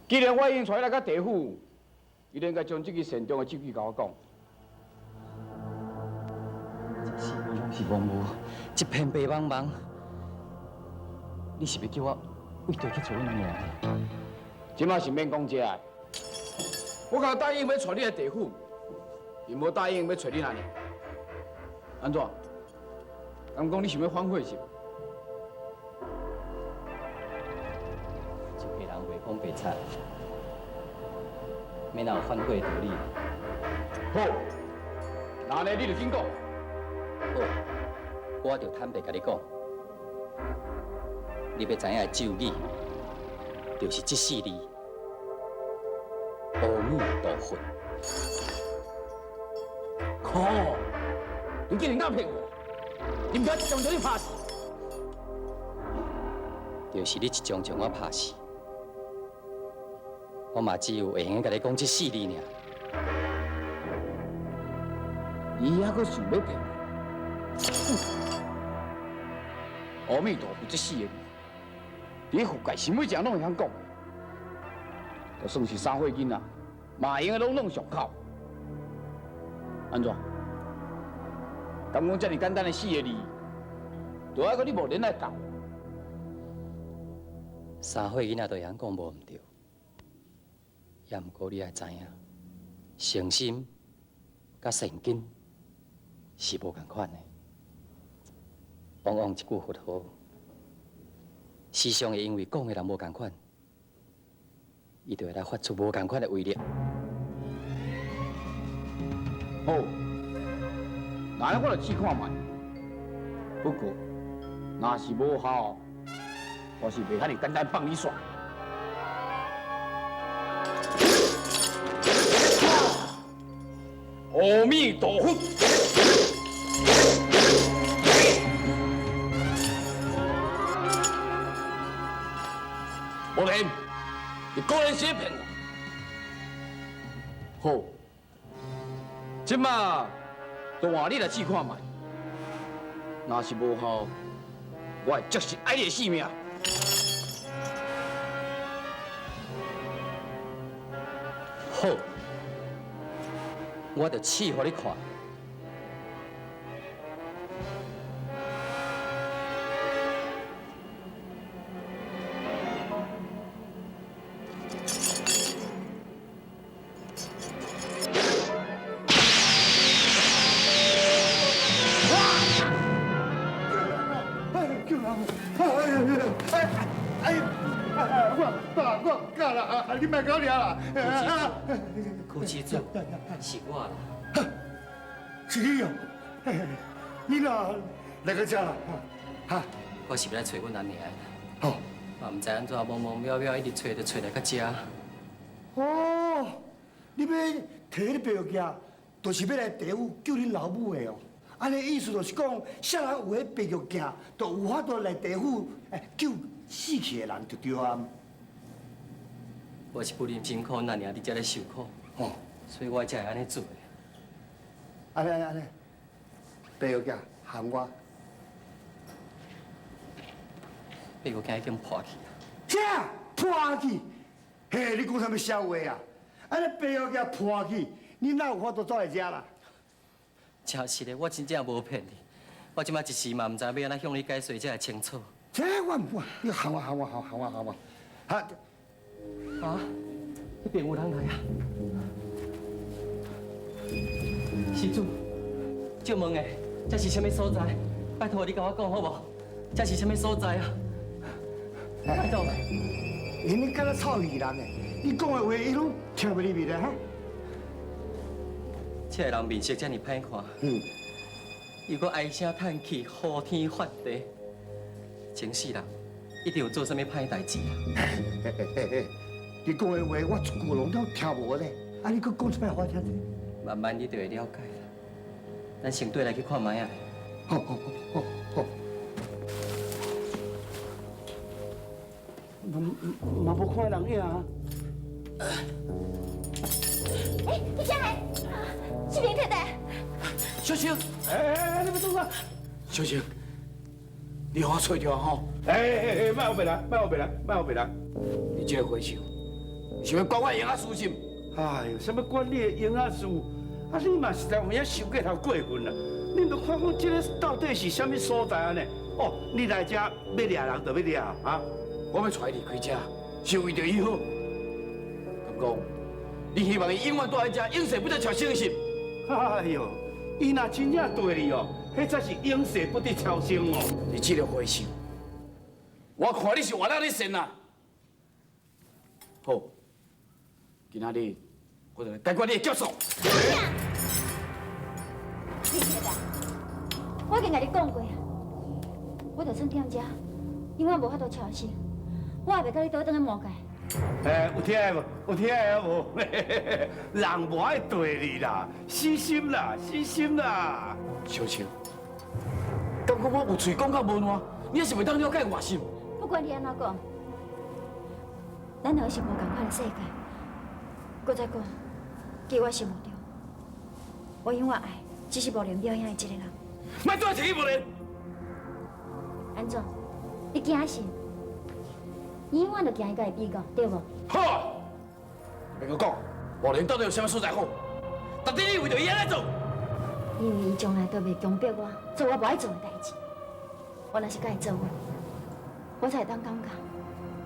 既然我已經帶你來到地府，你應該將這個善終的證據共我講。這四邊攏是茫無，一片白茫茫。你是欲叫我為地去揣阮阿娘？這馬是免講這个，我敢答應欲帶你來地府，伊無答應欲揣恁阿娘。按怎？敢講你想欲反悔是無？一家人袂講白賊，免哪有反悔的道理？好，那呢你就緊講。好，我就坦白共你講，你欲知影的咒語，就是這四字：阿彌陀佛。靠！你竟然敢騙我！你毋該一將將你拍死！就是你一將將我拍死，我嘛只有會用得共你講這四字爾。你猶閣想欲騙我？阿彌陀佛這四个字，佇佛界是每一个人攏會曉講的，就算是三歲囡仔，嘛會用得攏朗上口。按怎？敢講這爾簡單的四个字，就愛閣你無能來教？三歲囡仔都會曉講無毋對，也毋過你愛知影，誠心佮善根是無仝款的。往往一句佛號，時常會因為講的人無仝款，伊就會來發出無仝款的威力。好，那我就試看覓。不過，若是無效，我是袂遐爾簡單放你煞。阿彌陀佛。無蓮，你果然是咧騙我。好，這馬就換你來試看覓。若是無效，我會即時愛你的性命。好，我就試予你看。救人！哎哎哎！我我我唔敢啦！你莫搞掠啦！柯施主，是我啦。是你哦！你哪來到這啦？哈！我是欲來揣阮阿娘的。哦。嘛毋知按怎，茫茫渺渺一直揣，就揣來到這。哦，你欲提彼个白玉镜，就是欲來地府救恁老母的哦。按呢意思就是講，啥人有彼白玉鏡，就有法度來地府救死去的人，就對啊。我是不忍心看阮阿娘佇遮咧受苦，哦，所以我才會按呢做的。按呢按呢，白玉鏡還我。白玉鏡已經破去啊！啥？破去？嘿，你講啥物痟話啊？按呢白玉鏡破去，你哪有法度走來遮啦？真實的，我真正無騙你。我這馬一時嘛毋知欲按怎向你解釋才會清楚。這我毋管，你喊我喊我喊喊我喊我，哈！啊！彼邊有人來啊！施主，借問的，這是啥物所在？拜託你共我講好無？這是啥物所在啊？拜託。欸，你敢若臭耳人的，你講的話伊攏聽袂入去咧哈？這个人面色這爾歹看，又閣唉聲嘆氣、呼天喊地，前世人一定有做啥物歹代誌啊！你講的話我一句攏總聽無咧，啊，你閣講一擺予我聽者。慢慢你就會了解啦。咱先綴來去看覓仔。好好好好。嘛嘛無看人影啊！欸，你這個，志明太太。小青，哎哎哎，你欲創啥？小青，你予我揣著吼！哎哎哎，莫胡白來，莫胡白來，莫胡白來！你這个和尚，想欲管我的闲仔事是毋？哎呦，啥物管你的闲仔事？啊，你嘛实在有影伤过头过分啦！你毋看讲这个到底是啥物所在按呢？哦，你来遮欲掠人就欲掠啊！我欲带伊离开遮，是为著伊好。敢讲，你希望伊永远蹛佇遮，永世不得超生是？哎呦，伊若真正缀你哦，彼才是永世不得超生哦。你这个和尚，我看你是活哪咧神啊！好，今仔日我就来解决你的劫数。你起来，我已经共你讲过啊，我就算踮遮，永远无法度超生，我也袂共你倒转去魔界。哎，有听的无？有听的无？人无爱缀你啦，死心啦，死心啦。小青，敢讲我有喙讲到无烂，你也是袂当了解我心。不管你按怎讲，咱两个是无仝款的世界。阁再讲，伫我心目中，我永远爱只是无连表兄的这个人。莫再提起无连。按怎？你惊死？你永远就惊伊佮伊比较，对无？好，别阁讲，无连到底有啥物所在好？到底你为著伊按呢做？因为伊从来都袂强迫我做我无爱做的代志。我若是佮伊做伙，我才会当感觉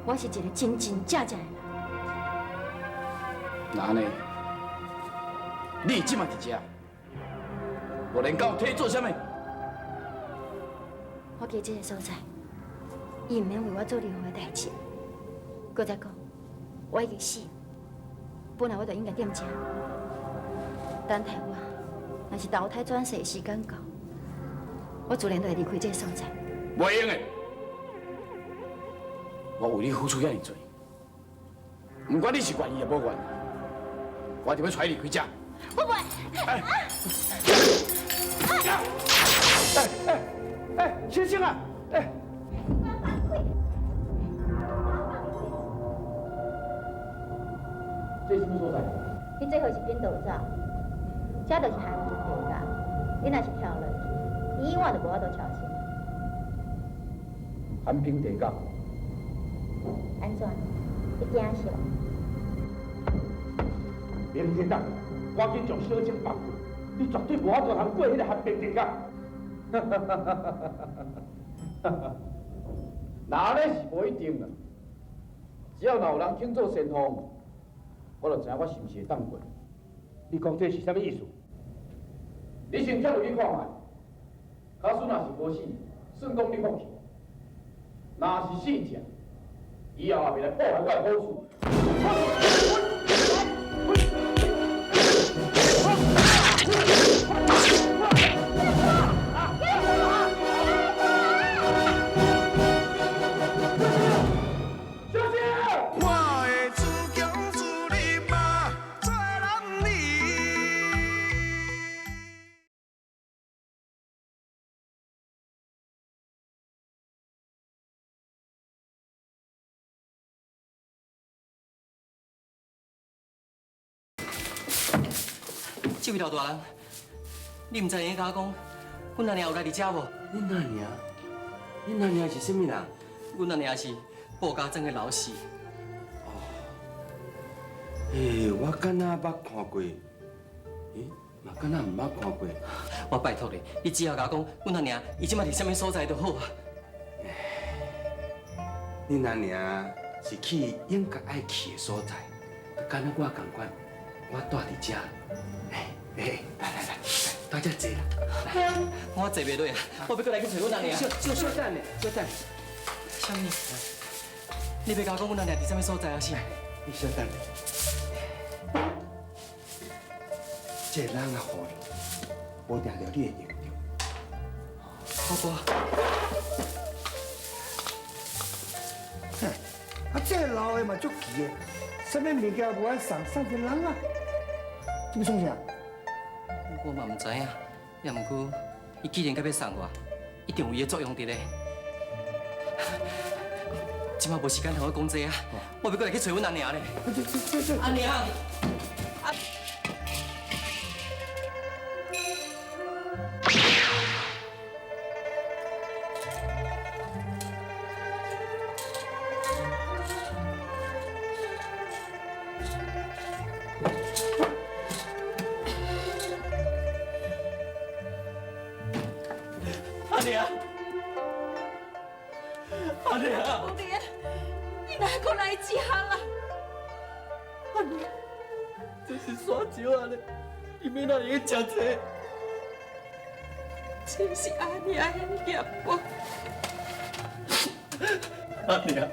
我是一个真真正正的人。那按呢？你这马伫遮，无连敢有替你做啥物？我记这个所在，伊毋免为我做任何的代志。阁再讲，我已经死，本来我就应该踮遮。等待我，若是投胎转世的时间到，我自然就会离开这个所在。袂用的，我为你付出遐尔济，不管你是愿意抑无愿意，我就欲带你离开遮。我袂。哎哎哎，先生啊，哎。这是啥物所在？你这号是边道走，这就是寒冰地窖。你若是跳落去，你永远就无法度超生。寒冰地窖。按怎？你惊死无？明天啊，赶紧将小青放过，你绝对无法度通过彼个寒冰地窖。那咧是无一定啦，只要若有人肯做先锋，我就知影我是毋是会当过。你讲这是啥物意思？你先跳入去看觅，假使若是无死，算讲你福气；若是死者，以后也袂来破坏我的好事。我的自强自立嘛，做男儿。这位老大人，你毋知影共我讲，阮阿娘有来伫遮无？恁阿娘？恁阿娘是啥物人？阮阿娘是布家庄的老四。哦。欸，我敢若捌看过，欸，嘛敢若毋捌看过。我拜托你，你只要共我讲，阮阿娘伊这马伫啥物所在就好啊。恁阿娘是去应该爱去的所在，敢若我仝款，我蹛伫遮。欸，来来来，来，大家坐啦。我坐袂落啊，我欲阁来去揣阮阿娘。小小小等下，小等下。啥物？你欲共我讲阮阿娘伫啥物所在啊？是？你小等下。这人啊，予你，无定著你会用著。阿伯。嘿，啊，这老的嘛足奇的，啥物物件无爱送，送一个人啊？这欲创啥？我嘛毋知影，也毋过，伊既然阁欲送我，一定有伊的作用伫咧。这马无时间通我讲这啊，我欲阁来去揣阮阿娘咧。阿娘。阿娘，阿娘，无莲，你哪阁来这啦？阿娘，这是山石仔咧，你欲哪会用食这？这是阿娘的业报。阿娘，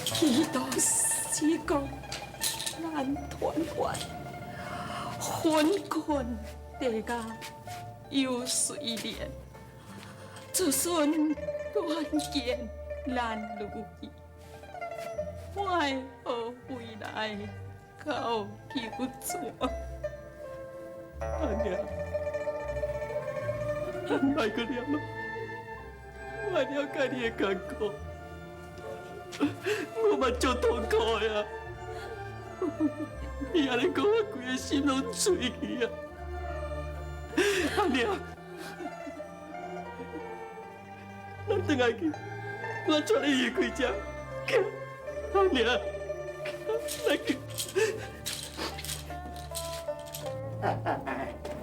祈祷死国难团圆，分困地家有随怜，子孙断见难如意，我的好未来到求怎？阿娘，莫阁念啊！我了解你的艰苦，我嘛足痛苦的啊！你按呢讲，我规个心拢碎去啊！阿娘，咱转来去，我带你离开这，阿娘，来去。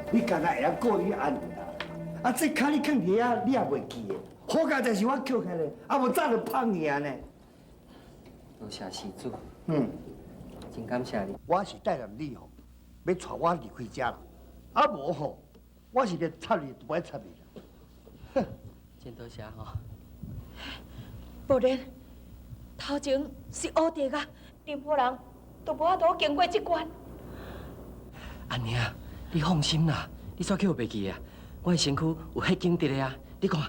你敢若会晓顾你阿娘啊？啊，这跤你囥伫遐，你也袂记得。好佳哉是我捡起来，啊无早就放去啊呢。多谢施主。真感谢你。我是带入你吼，欲带我离开这啦。啊无吼，我是连插你都不爱插你啦。哼。真多谢吼。无然，头前是乌地啊，任何人都无法度经过这关。阿娘，你放心啦，你煞去予袂记啊？我的身躯有彼景伫咧啊，你看，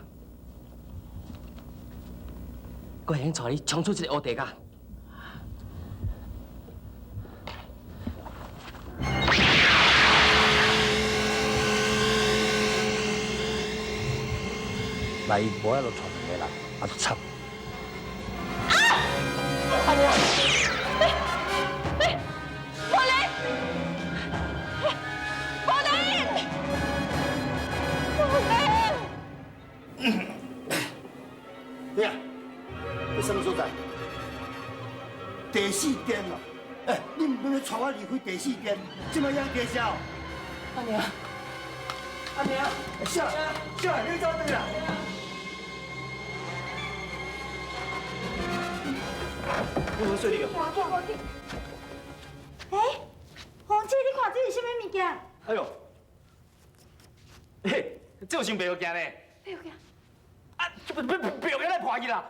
我会用带你冲出这个乌地角。万一无法度带两个人，啊，就惨。啊！阿娘，无莲，无莲，无莲。你啊，这什么所在？第四殿哦。哎，你毋免带我离开第四殿，这摆还加烧。阿娘，阿娘，小小，你走对啦。我无说你哦。哎，红姐，你看这是啥物物件？哎呦，嘿，这有像白玉镜呢？白玉镜。啊，这白白玉镜来破去啦！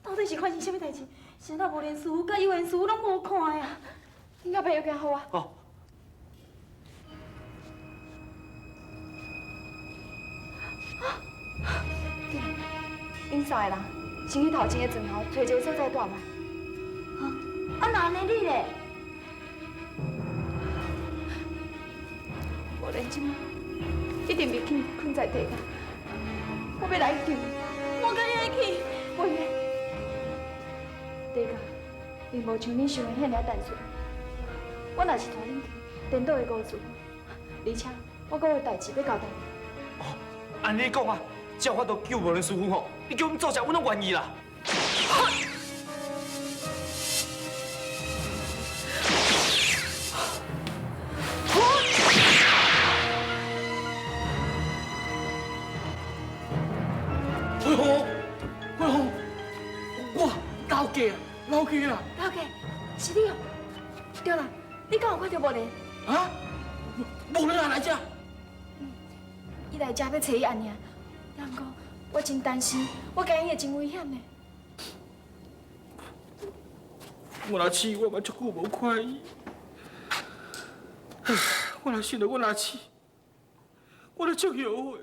到底是发生啥物代志？啥那无连师傅佮有缘师傅拢无看的啊？你甲白玉镜予我。哦。对，恁三个人先去头前的砖头揣一个所在住嘛。啊，那按呢你咧？无连这摆一定袂去困在地下，我欲来救。我佮你来去，袂的。地下并无像你想的遐尔单纯。我若是带恁去，颠倒会误事。而且我阁有代志欲交代你。哦，按呢讲啊，只要有法度救无莲师傅吼，你叫阮做啥，阮拢愿意啦。慧红，慧红，我老家啊，老家啦！老家，是你哦。对啦，你敢有看著无莲？啊？无莲也来遮？伊来遮欲揣伊阿娘，也毋过我真担心，我惊伊会真危险的。我若死，我嘛足久无看伊。我若想著我若死，我都足后悔，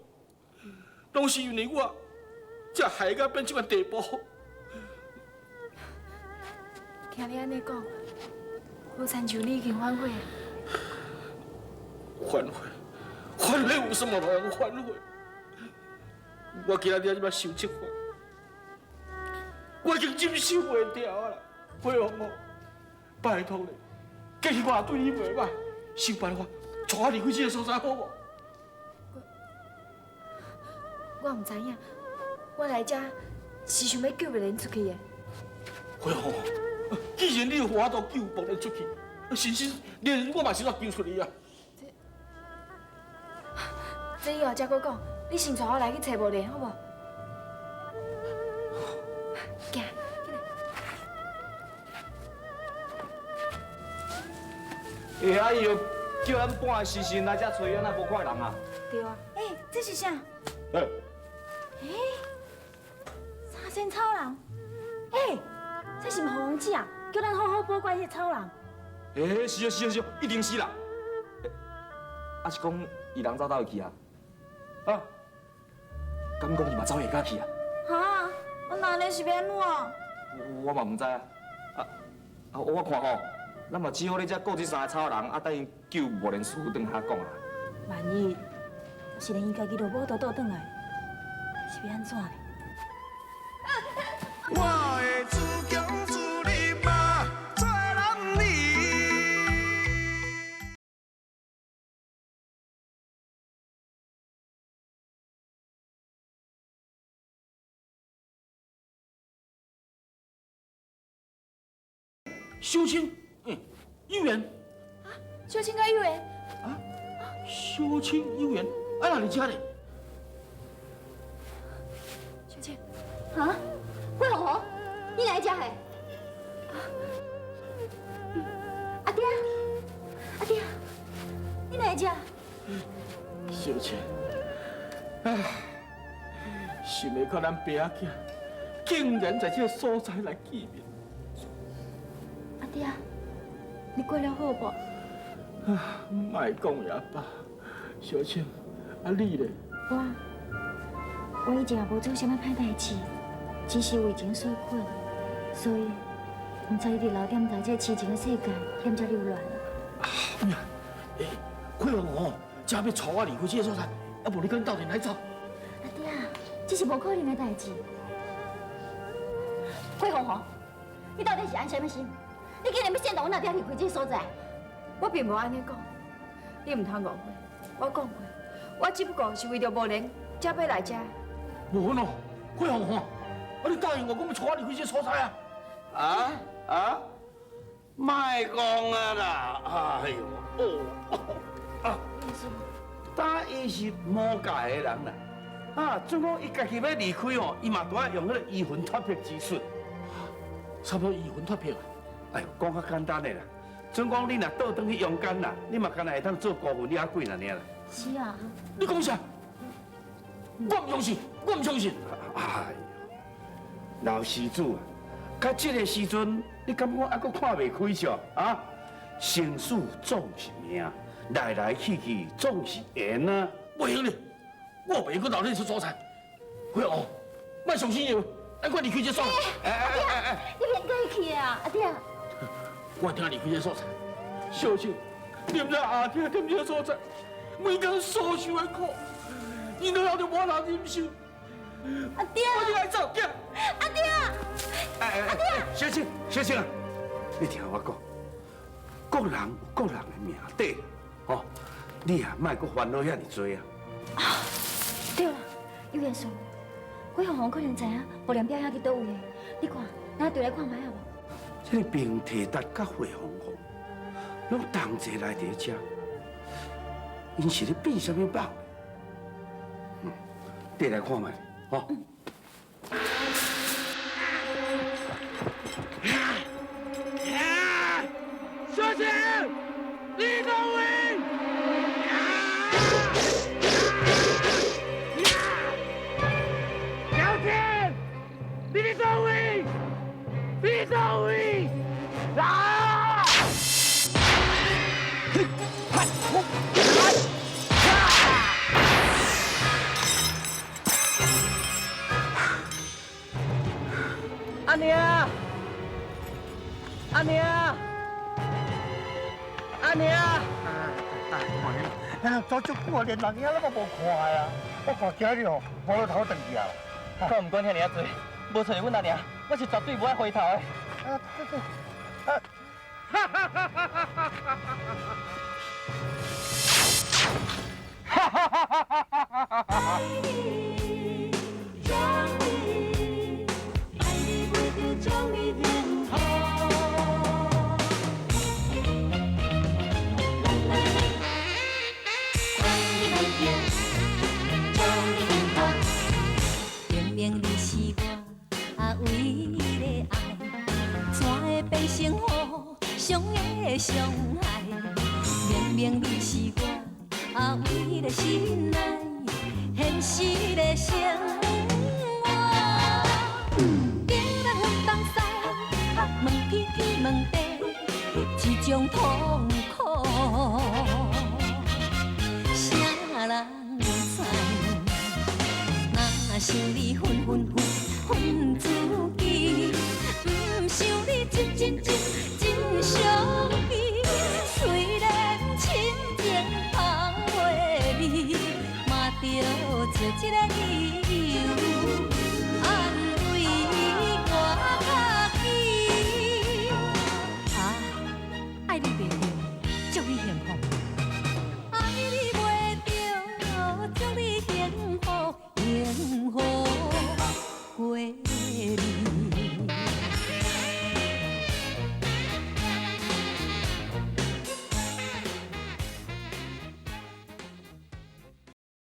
拢是因为我，才害到变这款地步。听你按呢讲，无亲像你已经反悔啊。反悔？反悔有什么路通反悔？我今仔日这摆受这罚，我已经忍受袂牢啊啦！惠红哦，拜托你，过去我也对你袂歹，想办法带我离开这个所在好无？我毋知影，我来遮是想欲救无莲出去的。惠红，既然你有法度救无莲出去，是是，连我嘛是欲救出去啊！这以后才阁讲，你先带我来去揣无莲，好无？行，进来。欸，啊伊就叫咱半个时辰来遮揣，哪无看人啊？对啊。欸，这是啥？欸。欸，三仙草人。欸，这是毋是王子啊？叫咱好好保管彼个草人。欸，是啊是啊是啊，一定是啦。啊是讲伊人走佗位去啊？啊？敢讲伊嘛走下家去啊？哈？啊，那按呢是欲按怎？我嘛毋知啊。啊，我看吼，咱嘛只好咧遮顾这三个草人，啊等𪜶救无连师傅转来讲啊。万一是连伊家己都无倒转来，是欲按怎呢？我的自强自立嘛，做男儿。小青，有缘。啊，小青佮有缘。啊，小青有缘，啊哪伫遮呢？小青，啊，惠红红，你来遮嘿？阿爹，阿爹，你来遮？小青，唉，想袂到咱爸仔囝竟然在这个所在来见面。阿爹，你过了好无？啊，莫讲也罢，小青，啊你咧？我以前也无做啥物歹代志，只是为情所困，所以毋知一直留踮在这痴情的世界，踮遮流连。啊，欸，惠红红，这欲带我离开这个所在，啊无你敢斗阵来走？阿爹，这是无可能的代志。惠红红，你到底是安啥物心？你竟然欲煽动阮阿爹离开这个所在？我并无按呢讲，你毋通误会。我讲过，我只不过是为著无莲才欲来遮。无喏，惠红红，啊你答应我，讲欲带我离开这个所在啊！啊啊！莫讲啊啦！哎呦，哦啊！当伊是魔界的人啦，啊，总讲伊家己欲离开哦，伊嘛都爱用彼个移魂脱魄之术。啥物移魂脱魄啊？哎呦，讲较简单的啦，总讲你若倒转去阳间啦，你嘛敢若会当做孤魂野鬼尔啦。是啊。你讲啥？我毋相信，我毋相信。哎呦，老施主啊，到这个时阵，你感觉还阁看袂开少啊？生死总是命，来来去去总是缘啊。袂用哩，我袂阁留咧这所在。惠红，莫相信伊话，咱快离开这所在。哎哎哎哎，你免过去啊，阿爹。我听离开这所在，小青，你毋知阿爹踮这个所在，每工所受的苦，𪜶都留着我来忍受。阿爹，我就来走，行。阿爹，哎哎哎，小青，小青啊，你听我讲，各人有各人的命底，吼，你也莫阁烦恼遐尔济啊。对啦，有缘师，惠红红可能知影无莲表兄伫佗位的，你看，咱对来看觅好无？这个平提达佮惠红红，拢同齐来伫遮，𪜶是咧变啥物梦？嗯，缀来看觅，吼。小姐，你佗位？小姐，你佗位？你佗位？啊！阿娘，阿娘，阿娘！哎，走足久啊，连人影拢无看啊！我看今日哦，无落头转去啊。我毋管遐尔啊济，无揣阮阿娘，我是绝对无爱回头的。啊，这这，啊！哈哈哈哈哈哈哈！哈哈哈哈哈哈！爱傷害。明明你是我阿偉的心愛，現實的生活。竟然分東西，拍問天天問地，這種痛苦，啥人知？若想你分分分分自己，毋想你真真真真傷悲。雖然深情放袂離，嘛著做一个伊。